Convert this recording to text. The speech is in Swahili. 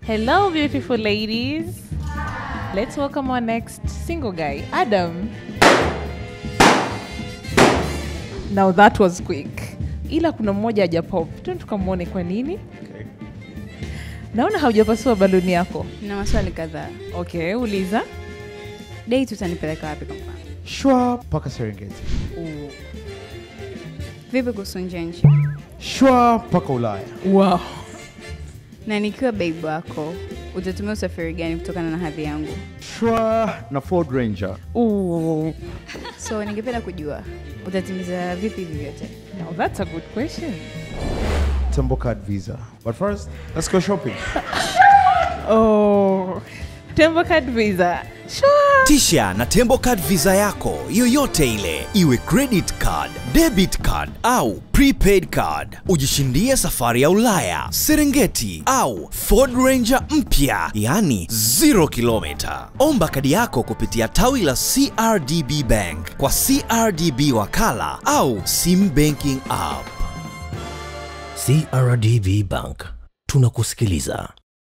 Hello, beautiful ladies. Let's welcome our next single guy, Adam. Now that was quick. Ila kuna mmoja hajapop. Twende tukamwone kwa nini. Okay. Naona haujapasua baluni yako. Na maswali kadhaa. Okay, uliza. Date utanipeleka wapi kwa mfano? Shwa mpaka Serengeti. Vipi kuhusu nje ya nchi? Shwa mpaka Ulaya. Wow. Na nikiwa babe wako, utatumia usafiri gani kutokana na hadhi yangu? Shwa na Ford Ranger. Ooh. So ningependa kujua utatimiza vipi hivi vyote? Now that's a good question. Tembo Card Visa. But first, let's go shopping. Oh, Tembo Card Visa. Sure. Tisha na Tembo Card Visa yako yoyote ile, iwe credit card, debit card au prepaid card. Ujishindie safari ya Ulaya, Serengeti au Ford Ranger mpya, yani 0 kilomita. Omba kadi yako kupitia tawi la CRDB Bank kwa CRDB wakala au Sim Banking App. CRDB Bank, tunakusikiliza.